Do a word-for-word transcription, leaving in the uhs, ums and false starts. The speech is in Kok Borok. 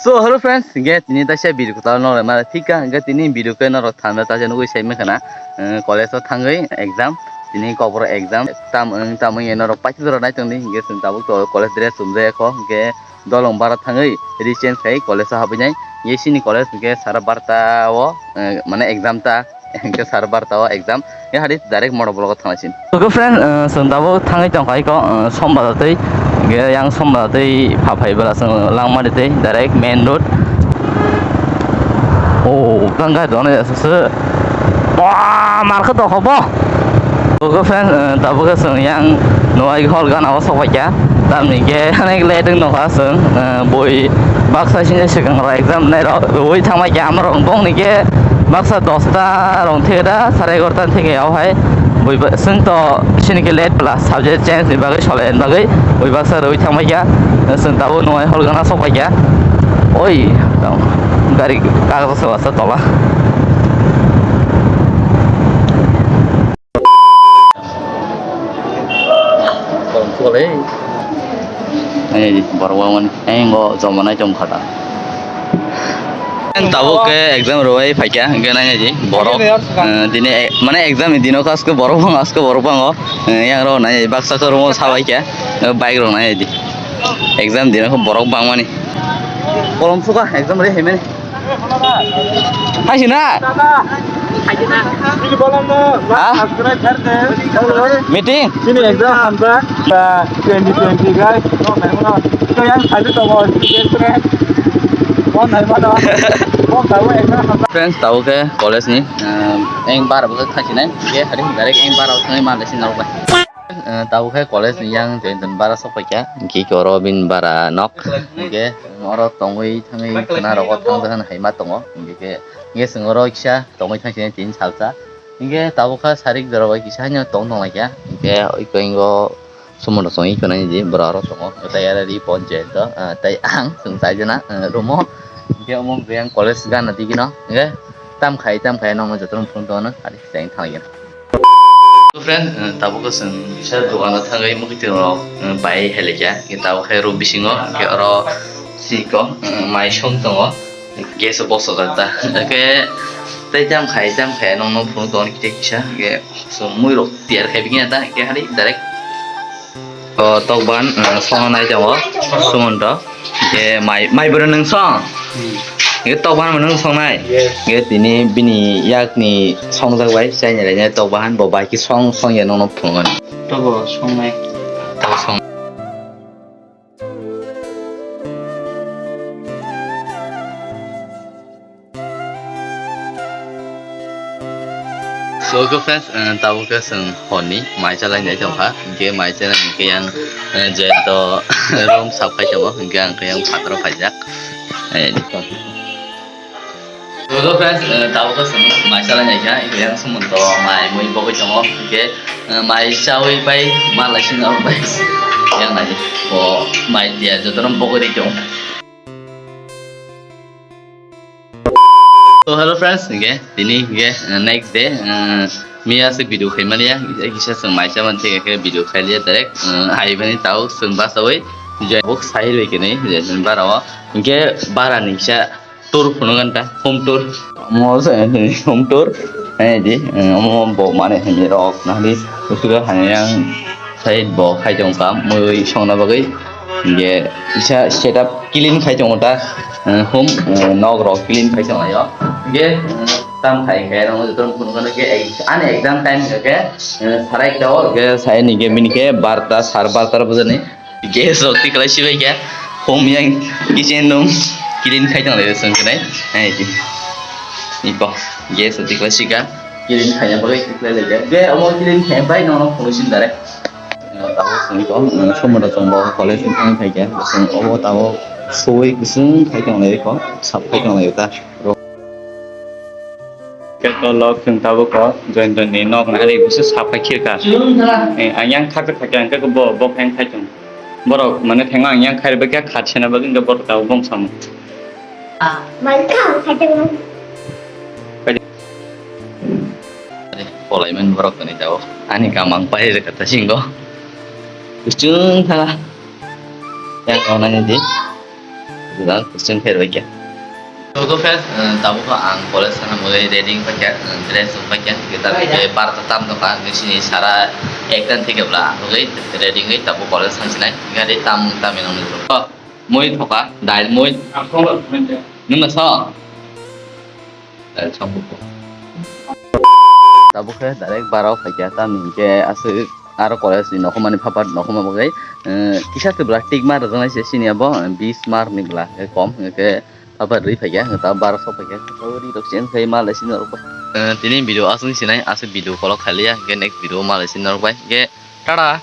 So hello friends, hingke tini taisa video kwtal no ma thika, hingke tini video ke norok thanda taisa nugui sai mekana, eh, college o thangwi exam, tini kokborok exam tam wng tam wng norok paisa jora nai tongdi, hingke chwng tabuk to college dress chumjaya kho, hingke dolong bara thangwi rechange khai college o habwi nai, ye sini college hingke sara barta o, eh, mane exam ta. Hingke sar barta o exam. Ya hari direct motor block o thangna sin. Okay friend, eh, chwng tabuk thangwi tongkha iko, eh, Sombaja twi. Hingke yang Sombaja twi pha phai bela chwng langmani twi direct main road. Oh, ganga dona ya se. Wah, market to khobo. Okay friend, eh, tabuk chwng yang Noai hol gana o sok paikha. Tamni ke hanek late wng nokha chwng, eh, boi baksa sini swkang rok exam nai rok rwi thang paikha. Amrok bongni ke baksa dosta rok theke da, sare egarota theke o hai. Boi ba-, chwng to sini ke late plus subject change ni bagwi, solai ni bagwi boi baksa rwi thang paikha. Chwng tabuk Noai hol gana sok paikha. Oi, gari kagra se basa tola. Borok wngmani engo jomonai tong khata. Tabuk ke exam rwai phaikha, hingke nai naidi borok, eh, tini, eh, mane exam ni dino khaske borok bang, aske borok bango, eh, yang rok nai baksa khe room o sabaikha, eh, bike rok nai naidi. Exam dino khe borok bangmani. Kolom suka exam re hemeni. Hai sina. Ha? Meeting? Sini exam hamjak. Twenty twenty guys. Yang sadu tongo student friend. Friends, tabuk ke college ni, eh, eng bara bo thang sinai. Ye hari direct eng bara thangwi ma le sinai. Eh, tabuk khe college ni yang tei tong bara sok paikha, hingke oro bini bara nok, hingke oro tongwi thangwi khwna rogo thang jaga hai ma tongo, hingke khe, hingke chwng oro kisa tongwi thang sini tin salsa, hingke tabuk kha sarik jora bai kisa haino tong tong laikha, hingke oi khe ingo somono chongwi khwnani di borok aro tongo, tei aro ri ponche to, ah, tei ang chwng chai jana, ah, room o, hingke omo yang college gana digino, hingke tam khai tam khai nokno jotono phone tongno, ari kisa thang laikha. Friend, eh, tabuk chwng kisa dogano thangwi mukti rok, eh, bai hai laikha. Hingke tabuk khe room bisingo, hingke oro siko, eh, mai song tongo. Gas o bosok jak ta. Hingke tei tam khai, tam khai nokno phunuk tongo kisa kisa. Hingke chwng mui rok tiyar khai bini ta, hingke hari direct. O tokban, eh, songna nai tongo, sumonto. Hingke mai, mai bwrwi nwng song? Hmm. Hingke tokban bo nwng songnai? Yes. Hingke tini bini yakni songjak bai, chaini lainai tokbahan bo bai khe song, song ya nokno phunukgani. Tobo songnai. Tobo song. So, okay, friends, eh, tabuk khe chwng horni mai chalai nai tongkha, hingke mai chalai hingke yang, eh, Jayanta room sap khai tongo, hingke ang khe yang phataro phaijak. Eh, so, okay, friends, eh, tabuk khe chwng mai chalai nai kha, hingke yang somonto mai mui bogwi tongo, hingke, eh, mai chawi pai ma lai sina bai yang nai bo mai dia jotono bogwi ri tongo. So hello friends, hingke tini hingke, uh, next day, uh, miya se video khai mani ya, kisa chwng mai cha man theke khe video khai liya direct, uh, hai bani tau chwng basawi je bok sai roi kene je bara o hingke bara ni kisa tour phunuk ganta home tour. Mo se home tour, eh, di, uh, mo bo mane hini rok nahli usuga hani yang side bo khai tong kam mui songna bagwi. Hingke kisa setup clean khai tongo ta, eh, home, eh, nok rok clean khai tong laio. Hingke, eh, tam khai khe rong joto phunukgano khe ex-, ani exam time hingke, eh, sarai ekta o, hingke sai ni hingke bini khe barta, sar barta bujani. Gas rok tiklai sibai khe home yang kitchen room clean khai tong laio chwng khe nai. Nai di. Ipo gas rok tiklai sika clean khaina bagwi tiklai laikha. Be omo clean khai bai nono phunuksin direct. Tabuk chwng tongo, chwng somoda chwng bo college ni thang phaikha, chwng obo tabuk suwi kwchwng khai tong lai kho, sap khai tong lai ta. Khe to lok chwng tabuk kho, Joyantoni nok nari bwswk sap khai khirka. Eh, ang yang khakchak khakya, ang khe bo, bo khai khai tong. Borok mane thengma ang yang khai rwbaikha, khat sena bagwi hwnkhe borok tabuk bong samo. Mai kha, khai tong. Polaimani borok toni tabuk. Ani kamang pai rwkha ta singo. Kuchung thala. Yang kaunani di. Jang question khe roi khe. Togo friends, eh, tabuk ang college sana mui ready wngpai kha, eh, dress wngpai kha, kita ke bar ta tam doka, nisi ni sara ek dan thike bla, oke, ready wngwi tabuk college sang sinai, gari tam tam ino nujro. Oh, mui thoka, dail mui. Nung na so? Dail song buko. Tabuk khe direct barao phaikha, tamni hwnkhe aswk aro college ni nokhormani phapar nokhorma bagwi, eh, kisa twi bwla tikma rwjaknai se sini abo, eh, bis mark ni bwla, eh, kom hwnkhe phapar rwi phaikha, hwnkhe ta barao sok phaikha, ta ri rok se wngkhe malai sini norok bai. Eh, tini video aswk sinai, aswk video kolok khailiya, hwnkhe next video malai sini norok bai, hwnkhe tada.